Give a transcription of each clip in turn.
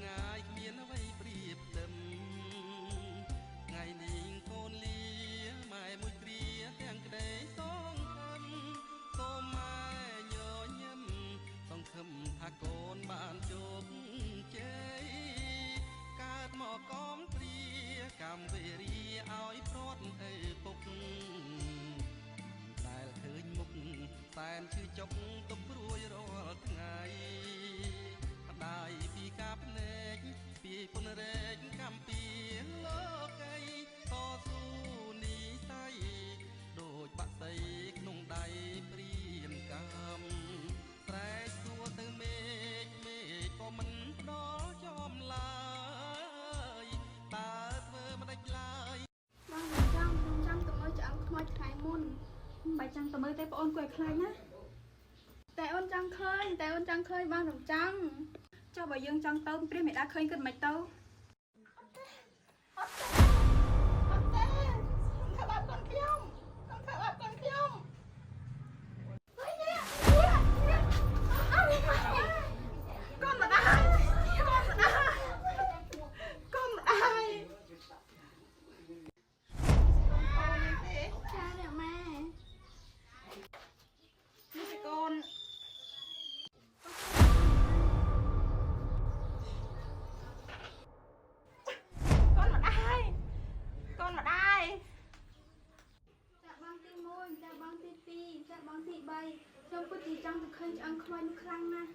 ឆ្ងាយគ្មានអ្វីប្រៀបផ្ទឹមថ្ងៃនេះកូនលាម៉ែមួយគ្រាទាំងក្តីសងខឹមសូមម៉ែញញឹមសង្ឃឹមថាកូនបានជោគជ័យកើតមកកំព្រាកម្មវេរាឲ្យព្រាត់ឪពុកដែលឃើញមុខសែនឈឺចុកទុកព្រួយរាល់ថ្ងៃម្ដាយពីការភ្នែកពីពុនរែកកម្មពីលោកីតស៊ូនិស័យដូចបាក់សីក្នុងដៃព្រានកម្មស្រែកសួរទៅមេឃមេឃក៏មិនផ្ដល់ចំឡើយតើធ្វើមិនដេចឡើយ បងចង់ខ្ញុំចង់ទៅមើលឆ្អឹងខ្មោចថ្ងៃមុន មិនបាច់ចាំទៅមើលទេបងអូនគួរឲ្យខ្លាចណា តែអូនចង់ឃើញតែអូនចង់ឃើញបងរំចង់ ចុះបើយើងចង់ទៅព្រះមេដាឃើញគិតមិនទៅ អត់ទេខ្ញុំធ្វើបាបកូនខ្ញុំខ្ញុំធ្វើបាបកូនខ្ញុំហើយនេះនេះអត់កូនម្ដាយកូនម្ដាយកូនម្ដាយអូនទេ ចាអ្នកម៉ែ នេះជាកូន កូនម្ដាយកូនម្ដាយ ចាបងទី1ចាបងទី2ចាបងទី3ខ្ញុំពិតជាចង់ទៅឃើញឆ្អឹងខ្មោចនោះខ្លាំងណាស់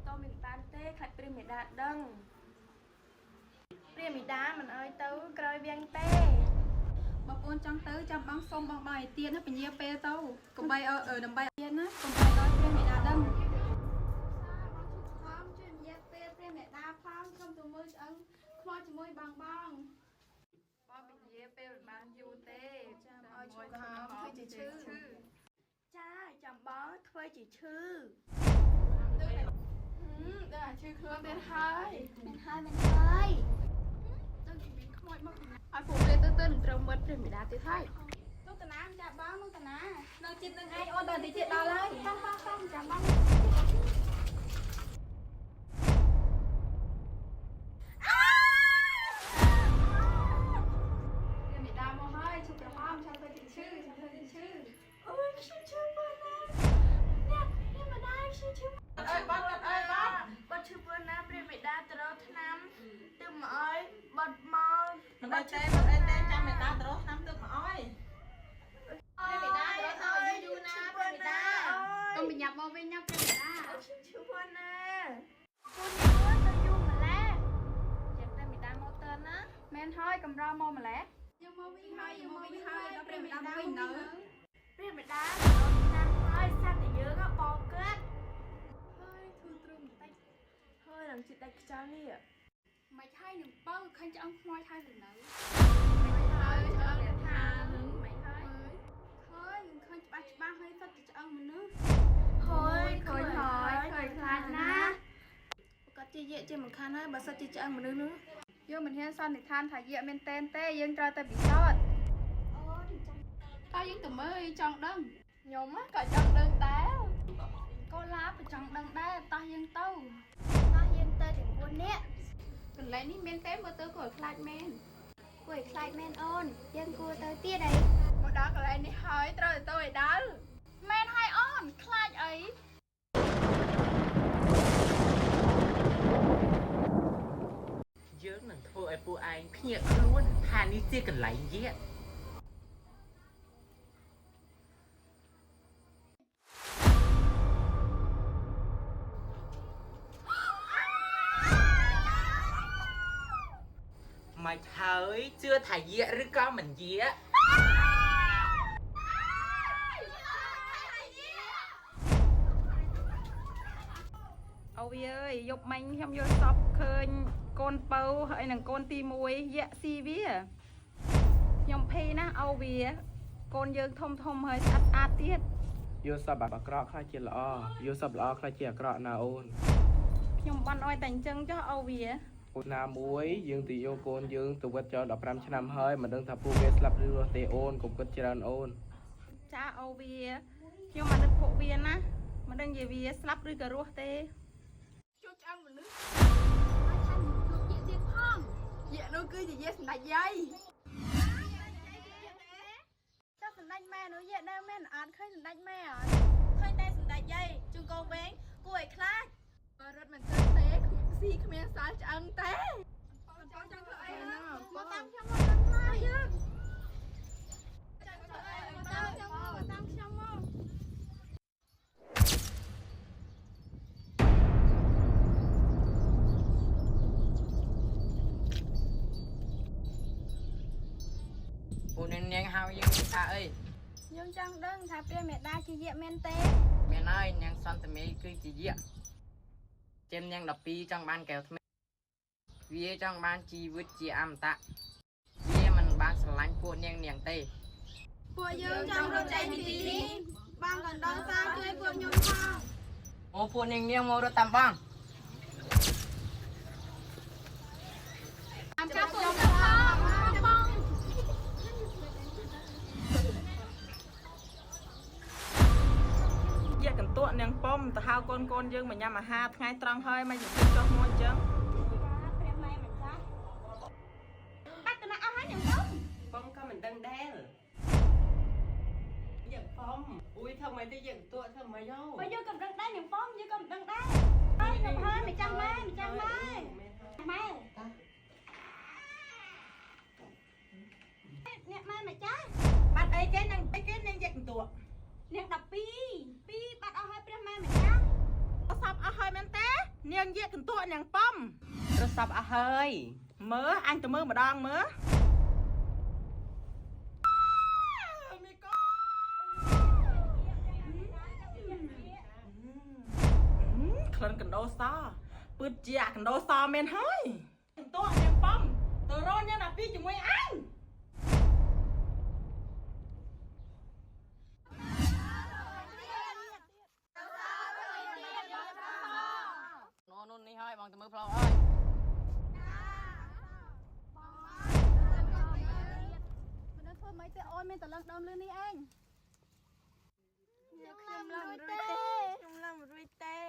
តមិនបានទេខ្លាចព្រះមេដាដឹងព្រះមេដាមិនអោយទៅក្រោយវាំងទេ បើបងចង់ទៅចាំបងសុំបងបងឲ្យទៀតណាពញាពេលទៅកុំបីអឺដើម្បីទៀតណាកុំបីឲ្យព្រះមេដាដឹង បងជូខំជួយរយៈពេលព្រះមេដាផងខ្ញុំទៅមើលឆ្អឹងខ្មោចជាមួយបងបង បងពញាពេលមិនបានយូរទេ ចាំឲ្យឈូខំធ្វើជាឈឺ ចាចាំបងធ្វើជាឈឺ ដល់អាឈឺខ្លួនទៀតហើយ មិនហើយមិនហើយដូចជាមានខ្មោចមកពីណា ឲ្យពួកវាទៅទៅនឹងត្រូវមើលព្រះមេដាទៀតហើយ នោះតាណាចាបងនោះតាណា នៅចិត្តនឹងឯងអូនដល់តិចទៀតដល់ហើយ បងបងបងចាំបង ព្រះមេដាមកហើយឈប់ក្រហមឆាធ្វើជាឈឺឆាធ្វើជាឈឺ អូយខ្ញុំឈឺប៉ុណ្ណាអ្នកអ្នកម្ដាយខ្ញុំឈឺ អត់អើយបាត់អត់អើយបាត់ បាត់ឈឺប៉ុណ្ណាព្រះមេដាទៅរកថ្នាំទៅមកអើយបាត់មក មិនបាច់ទេមិនអីទេចាំមេដាទៅរកឆ្នាំទឹកមកអើយព្រះមេដាទៅរកឆ្នាំឲ្យយូរណាព្រះមេដា កុំប្រញាប់មកវិញណាព្រះមេដា ខ្ញុំឈឺប៉ុណ្ណាពូនេះអើយទៅយូរម្ល៉េះចាំព្រះមេដាមកតើណា មែនហើយកំរមកម្លេះ យើងមកវិញ ហើយយើងមកវិញហើយដល់ព្រះមេដាមកវិញនៅ ព្រះមេដាទៅរកថ្នាំហើយសត្វតែយើងបោកើត ហើយធូរទ្រូងបន្តិច ហើយនឹងជីដាច់ខ្យល់នេះ មិនហើយនឹងបើឃើញឆ្អឹងខ្មោចហើយឬនៅ ហើយឆ្អឹងថានឹងមិនហើយ ឃើញឃើញច្បាស់ច្បាស់ហើយសុទ្ធតែឆ្អឹងមនុស្ស ហើយឃើញហើយឃើញខ្លាចណាស់ គាត់ជាយាកជាមិនខានហើយបើសិនជាឆ្អឹងមនុស្សនោះ យើងមិនហ៊ានសន្និដ្ឋានថាយាកមែនតែនទេយើងត្រូវតែពិសោធន៍ អូនចាំ តើយើងទៅមើលចង់ដឹងខ្ញុំក៏ចង់ដឹងដែរ កូឡាក៏ចង់ដឹងដែរតោះយើងទៅ តោះយើងទៅទាំង4នាក់ កន្លែងនេះមានទេមើលទៅក៏ខ្លាចមែន គួរឲ្យខ្លាចមែនអូនយើងគួរទៅទៀតអី មកដល់កន្លែងនេះហើយត្រូវទៅឲ្យដល់ មែនហើយអូនខ្លាចអី យើងនឹងធ្វើឲ្យពួកឯងភ្ញាក់ខ្លួនថានេះជាកន្លែងយាកមកហើយជឿថាយាកឬក៏មិនយាក អូវាអើយយប់មិញខ្ញុំយល់សពឃើញកូនពៅហើយនឹងកូនទី1យៈស៊ីវាខ្ញុំភ័យណាស់អូវាកូនយើងធំធំហើយស្អាតស្អាតទៀត យល់សពអាក្រក់ខ្លះជាល្អយល់សពល្អខ្លះជាអាក្រក់ណាអូន ខ្ញុំបានអោយតែអញ្ចឹងចុះអូវា អូនណាមួយយើងទៅយកកូនយើងទៅវិតចោល15ឆ្នាំហើយមិនដឹងថាពួកវាស្លាប់ឬរស់ទេអូនកុំគិតច្រើនអូន ចាអូវាខ្ញុំអាណិតពួកវាណាមិនដឹងជាវាស្លាប់ឬក៏រស់ទេ ជួបឆ្ មនុស្ស ហើយថែមជួបយក្សទៀតផង យក្សនោះគឺជាយក្សសម្ដេចយាយ ចុះសម្ដេចម៉ែនោះយក្សដែរមែនអត់ឃើញសម្ដេចម៉ែអត់ ឃើញតែសម្ដេចយាយជូនកូនវែងគួរឲ្យខ្លាច បើរត់មិនទៅទេស៊ីគ្មានសល់ឆ្អឹងទេ ចង់ចង់ធ្វើអីមកតាមខ្ញុំមកតាមមកយើងចង់ធ្វើអីមកតាមខ្ញុំមកតាមខ្ញុំមក ពួកនាងនាងហៅយើងថាអី យើងចង់ដឹងថាព្រះមេដាជាយក្សមែនទេ មែនហើយនាងសន្តាមីគឺជាយក្សចេមនាង12ចង់បានកែវថ្មីវាចង់បានជីវិតជាអមតៈវាមិនបានស្រឡាញ់ពួកនាងនាងទេ ពួកយើងចង់រត់ចេញពីទីនេះបងកណ្ដុងសាជួយពួកខ្ញុំផង អូពួកនាងនាងមករត់តាមបង តាមចាប់ពួកខ្ញុំផងបង យក្សកន្ទក់នាងប៉ុមទៅហៅកូនកូនយើងមកញ៉ាំអាហារថ្ងៃត្រង់ហើយមកជិះចុះមកអញ្ចឹង ព្រះម៉ែម្ចាស់បាត់ទៅណាអស់ហើយនាងពុំ ប៉ុមក៏មិនដឹងដែរយ៉ាងប៉ុមអ៊ុយធ្វើម៉េចទៅយើងតួធ្វើម៉េចហ៎ បើយើងក៏មិនដឹងដែរនាងពុំយើងក៏មិនដឹងដែរហើយខ្ញុំហើយម្ចាស់ម៉ែម្ចាស់ម៉ែម៉ែអ្នកម៉ែម្ចាស់ បាត់អីគេនាងអីគេនាងយក្សកន្ទក់ នាង12 2បាត់អស់ហើយព្រះម៉ែម្ចាស់ សពអស់ហើយមែនទេនាងយក្សកន្ទក់នាងប៉ុម រត់សពអស់ហើយ មើលអញទៅមើលម្ដងមើលមីកូនក្លិនកណ្ដូសពឹតជាអាកណ្ដូសមែនហើយកន្ទក់នាងប៉ុមទៅរកនាង12ជាមួយអញ នោះនោះនេះហើយបងទៅមើលផ្លូវហើយ មិនដឹងធ្វើម៉េចទេអូនមានតលឹងដើមលឿននេះឯង ខ្ញុំឡើងមិនរួចទេខ្ញុំឡើងមិនរួចទេ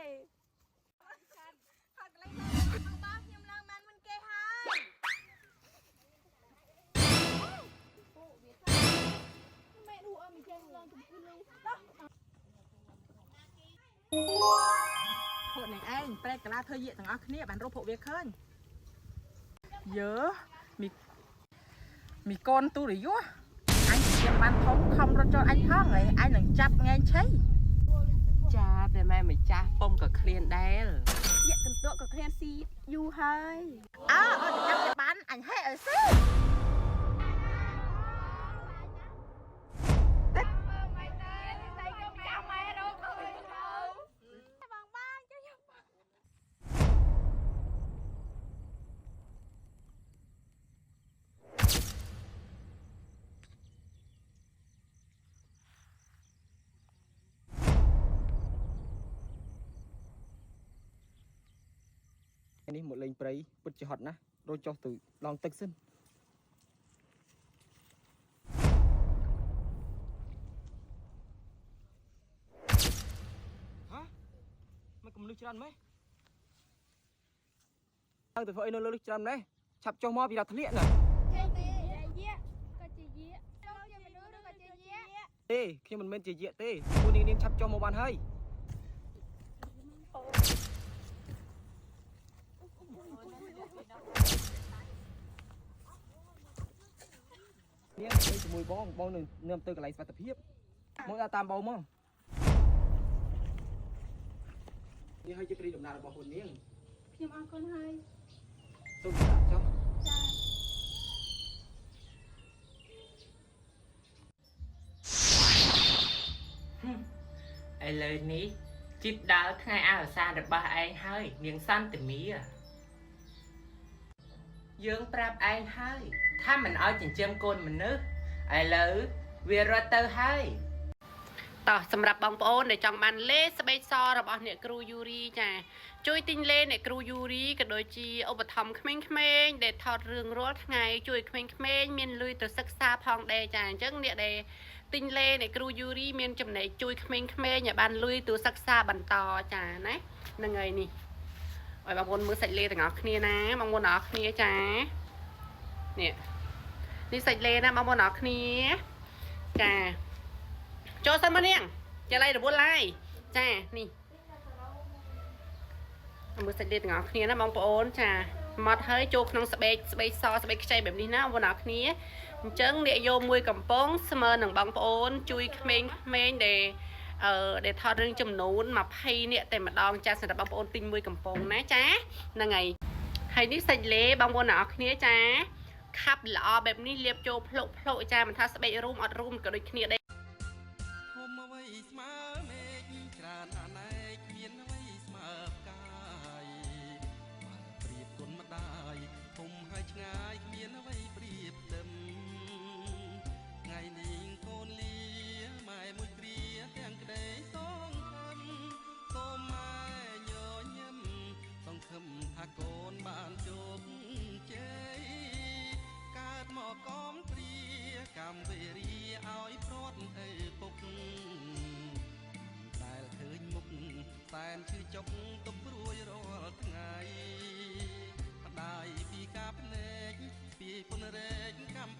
ខាត់ខាត់កន្លែងបងបងខ្ញុំឡើងបានមុនគេហើយ ពួកនាងឯងប្រែកកាឡាធ្វើយក្សទាំងអស់គ្នាបានរកពួកវាឃើញយើមីមីកូនទូរយសអញជាបានធំខំរត់ចូលអញផងហើយអញនឹងចាប់ងែងឆៃ ចាព្រះម៉ែម្ចាស់ប៉ុមក៏ឃ្លានដែរ យក្សកន្ទក់ក៏ឃ្លានស៊ីយូរហើយ អើអត់ទៅចាប់វាបានអញហែឲ្យស៊ី បងបងជួយខ្ញុំបង នេះមកលេងព្រៃពិតជាហត់ណាស់រត់ចុះទៅឡងទឹកសិនហ៎មកកំលឹះច្រើនម៉េះឡើងទៅធ្វើអីនៅលើលឹះច្រើនម៉េះឆាប់ចុះមកពីដល់ធ្លាក់ណា ទេទេយក្សក៏ជាយក្សចូលជាមនុស្សឬក៏ជាយក្ស ទេខ្ញុំមិនមែនជាយក្សទេពួកនាងនាងឆាប់ចុះមកបានហើយនាងទៅជាមួយបងបងនឹងនាំទៅកន្លែងសុវត្ថិភាពមកដល់តាមបងមកនេះហើយជាព្រីដំណើររបស់ពួកនាង ខ្ញុំអរគុណហើយ សូមជម្រាបចុះ ចា ឥឡូវនេះជិតដល់ថ្ងៃអវសានរបស់ឯងហើយនាងសន្តិមាយើងប្រាប់ឯងហើយថាមិនឲ្យចិញ្ចឹមកូនមនុស្សឥឡូវវារត់ទៅហើយ តោះសម្រាប់បងប្អូនដែលចង់បានលេស្បែកសរបស់អ្នកគ្រូយូរីចាជួយទិញលេអ្នកគ្រូយូរីក៏ដូចជាឧបត្ថម្ភក្មេងៗដែលថតរឿងរាល់ថ្ងៃជួយក្មេងៗមានលុយទៅសិក្សាផងដែរចាអញ្ចឹងអ្នកដែលទិញលេអ្នកគ្រូយូរីមានចំណែកជួយក្មេងៗឲ្យបានលុយទៅសិក្សាបន្តចាណាហ្នឹងហើយនេះ ឲ្យបងប្អូនមើលសាច់លេទាំងអស់គ្នាណាបងប្អូនទាំងអស់គ្នាចានេះនេះសាច់លេណាបងប្អូនទាំងអស់គ្នាចាចូលសិនមកនាងចាឡៃរវល់ឡាយចានេះមើលសាច់លេទាំងអស់គ្នាណាបងប្អូនចាម៉ត់ហើយចូលក្នុងស្បែកស្បែកសស្បែកខ្ចីបែបនេះណាបងប្អូនទាំងអស់គ្នាអញ្ចឹងអ្នកយកមួយកំប៉ុងស្មើនឹងបងប្អូន ជួយក្មេងៗដែលអឺដែលថតរឿងចំនួន20នាក់តែម្ដងចាសម្រាប់បងប្អូនទិញមួយកំប៉ុងណាចាហ្នឹងហើយហើយនេះសាច់លេបងប្អូនទាំងអស់គ្នាចាខាប់ល្អបែបនេះលាបចូលភ្លុកភ្លុកចាមិនថាស្បែករុំអត់រុំក៏ដូចគ្នាដែរ ធំអ្វីស្មើមេឃច្រើនអណែកមានអ្វីស្មើផ្កាយបើប្រៀបគុណម្ដាយធំហើយឆ្ងាយគ្មានអ្វីប្រៀបផ្ទឹមថ្ងៃនេះកូនលាម៉ែមួយគ្រាទាំងក្តីសងខឹមសូមម៉ែញញឹមសង្ឃឹមថាកូនបានជោគជ័យកើតមកកំព្រាកម្មវេរាឲ្យព្រាត់ឪពុក ដែលឃើញមុខសែនឈឺចុកទុកព្រួយរាល់ថ្ងៃម្ដាយពីការភ្នែកស្ពាយពុនរែកកម្ម